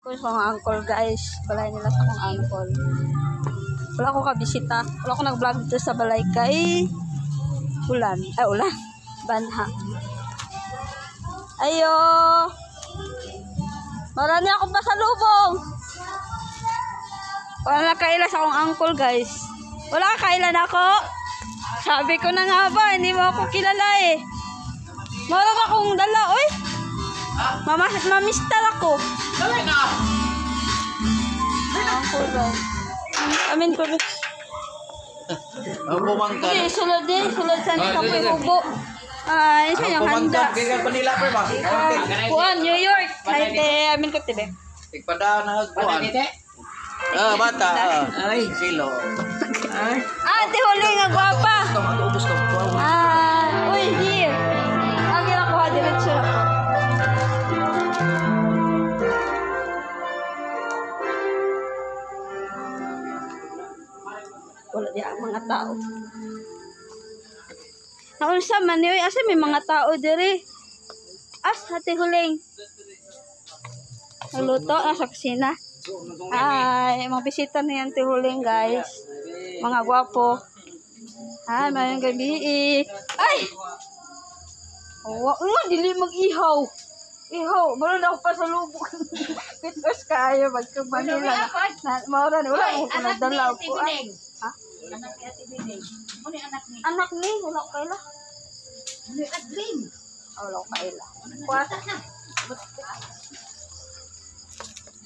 Ko sa akong uncle, guys. Balay nila sa akong uncle. Wala ko kabisita. Wala ko nag-vlog dito sa balay kay ulan. Ay, ulan. Banha. Ayo! Marami akong pasalubong. Wala na kaila sa akong uncle, guys. Wala ka kailan ako. Sabi ko na nga ba, hindi mo ako kilala eh. Mara akong dala, oy. Mama, mamistar ako. Dali na! Uncle, guys. Amin ko. Ang pumangkan. Hindi, sulod din. Sulod sa ni kapoy hubo. Ay, siya yung handa. Kaya Manila pa ba? Kuan, New York. Ay, te, amin ko, tibe. Igpadaan na hagkuan. Ah, bata. Ay, silo. Ay. Ah, ti huli nga gwapa. Ubus ka. Ah, uy, here. Ang ginakuha, diretso na ko. Wala di ang mga tao. Naunsa man ni, uy, asa may mga tao diri? As, hati huling. Naluto, nasa kusina. Ay, mga bisita na yan, huling, guys. Mga gwapo. Ay, mayong gabi. Ay! Oh, oh, dili mag-ihaw. Ihaw, meron ako pa sa lubok. Pitos kayo, magkamanila. Na, maura ni, wala ko nagdala ko. Ha? Anak ni Ate Bining. Ano yung anak ni? Anak ni, wala ko kaila. Ano yung Adlin? Ah, wala ko kaila. Kuha.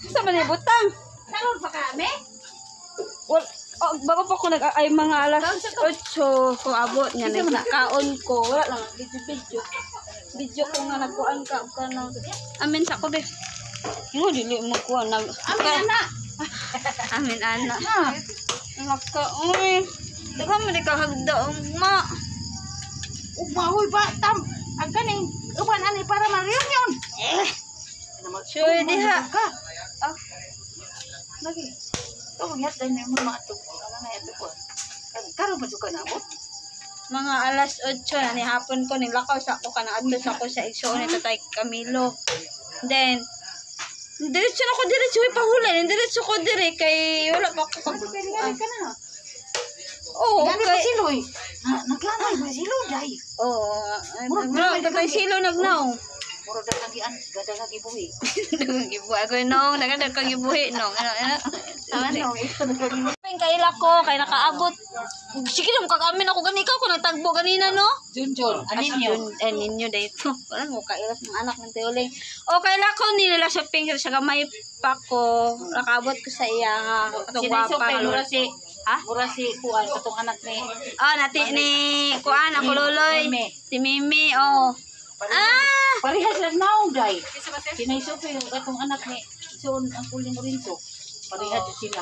Sa man ni butang? Karon pa kami? Wal, oh, bago pa ko nag ay mga alas 8 ko abot nga nagkaon ko. Wala lang video video. Video ko nga nagkuan ka ka na. Amin sa ko be. Ngo dili mo kuan nag Amin ana. Amin ana. Ha. Naka uy. Daghan man di ka hagda ma. Ugma huy ba tam. Ang kaning uban ani para ma-reunion. Eh. Sure diha. Ka. Ah. Lagi. To yat dai mo mga to. Ano na yato ko. Karon pa jud ka na abot. Mga alas 8 na ni hapon ko nilakaw sa ako kanang adto sa ako sa igsoon ni Tatay Camilo. Then diretso na ko diretso uy pahulay, diretso ko dire kay wala pa ko Pwede ka na. Oo, Gani pa kay siloy. Na naglanay ba silo dai. Oo, bro, Tatay Silo nagnaw. Murag daghang gian, gadaghang gibuhi. Gibuhi ako nong, nagadaghang gibuhi nong. Ano ano. Ano, ito nagkagibuhi. Ping kaila ko kay nakaabot. Sige na kag-amin ako gani ikaw ko nagtagbo ganina no. Junjun, anin Yun, eh, ninyo dito. Wala mo kailas ng anak ng tiuling. O kaila ko nila sa ping sa gamay pa ko. Nakaabot ko sa iya nga. Atong gwapa. Mura si Ha? Mura si kuan katong anak ni Ah, nati ni kuan ako loloy. Mimi. Si Mimi, oh. Ah! Parehas lang naong day. Sinay Sophie yung katong anak ni Son ang kuling Lorenzo. Parehas jud sila.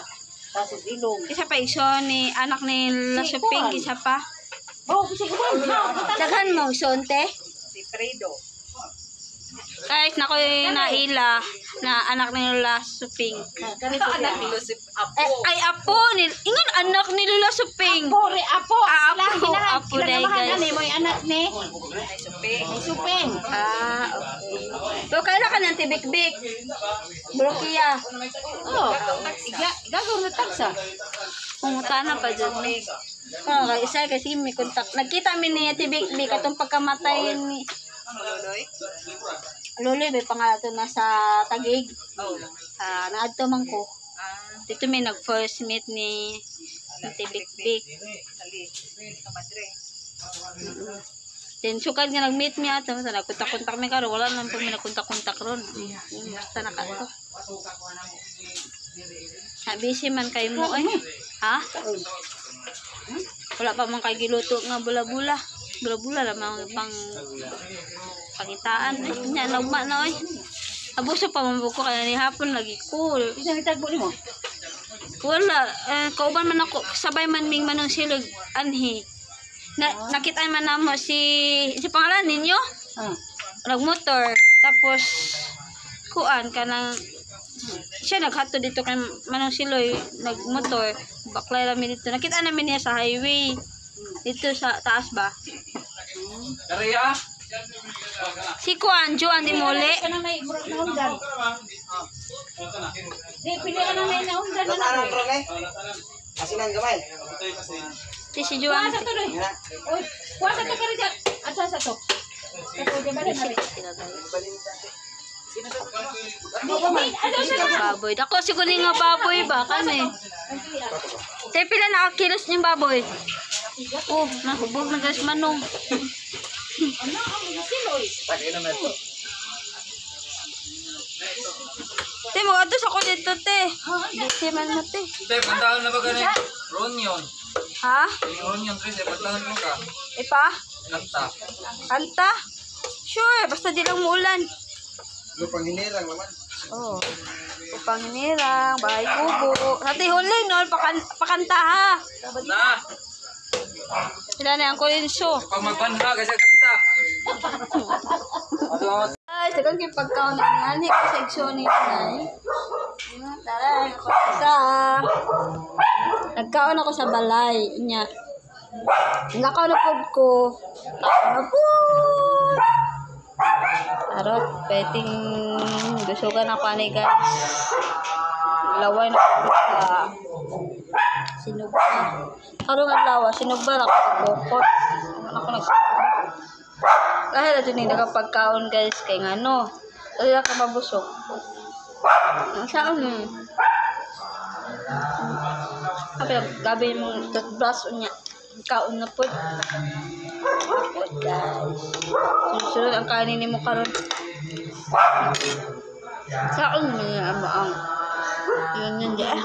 Tapos ilong. Isa pa iso ni anak ni La Si Suping, Kuan. isa pa. Oh, kasi uban. Daghan mo ison te. Si Fredo. Kahit na ko'y naila na anak ni Lola Suping. Anak ni Lucy Eh, ay apo ni ingon anak ni Lola Suping. Apo re apo. Ah, apo, apo day, guys. Ani mo anak ni May Suping. Ah, okay. So, kailan ka ng tibik-bik? Brukiya. Oh, iga igagaw na taksa. Pumunta na pa dyan. Oh, kay isa kasi may kontak. Nagkita mi ni Tibik-bik atong pagkamatay ni Loloy. Loloy may pangalan to na sa Taguig. Oh. Ah, naadto man ko. Ah, Dito may nag first meet ni Tibik-bik. sali. Kamadre. Then sukad nga nag-meet mi ato sa nagkontak-kontak mi karon wala man po mi nagkontak-kontak ron. Basta na ka to. Ha, busy man kay mo eh. Ha? Wala pa man kay giluto nga bula-bula. Bula-bula ra man pang pangitaan. Ay, nya lugma na oy. Abuso pa man buko kaya ni hapon lagi cool. Isa gitagbo nimo? Wala, eh, kauban man ako, sabay man ming manong silog anhi. Na, nakita man namo si si pangalan ninyo? Ah. Nagmotor tapos kuan kanang siya naghatod dito kay Manong Siloy nagmotor baklay rami dito nakita namin niya sa highway dito sa taas ba Kariya. si kuan Juan di muli Kanang may murag naundan. Di, pili ka na may naundan na Latanan na. ron eh. Asinan gamay. Ti si Juan. Kuha sa to, Doy. Uy, kuha sa to ka rin dyan. Asa sa to? Ito, di ba na rin? Sila guys. Di, ano sa to? Baboy. Dako siguro nga baboy ba kani. Te pila na kilos yung baboy? Oh, nahubog na guys manong. Ano, ang mga siloy. Takinom na ito. Te mo adto sa ko dito te. Di man mo te. Te, puntahan na ba ganit? Ronyon. Ha? Yung Ronyon, Chris, eh, puntahan mo ka. Ipa? Kanta. Kanta? Sure, basta di lang muulan. Lupang hinirang naman. Oo. Oh. Upang hinirang, bahay kubo. Sa huling noon, pakanta ha. Na! Sila na ang kulinso. Pag magbanha, kasi kanta. Ano? Ay, tagal kayo pagkaon na nga. Ko sa igsoon ni nanay. Tara, ako sa... Nagkaon ako sa balay. Nya. Nakaon na pod ko. Kaon na pod. Arot, peting gusugan ako ani guys. Laway na po sa sinugba. Karong adlaw, sinugba na ako sa bukot. Ano ako nagsinugba. Dahil na dyan nakapagkaon guys kay ngano. Dahil ka mabusog. Ang saan mo? Kape, gabi mong toothbrush unya. Kaon na po. Po guys. Sunod ang kanin nimo karon. Kaon mo niya ang yun yun di ah.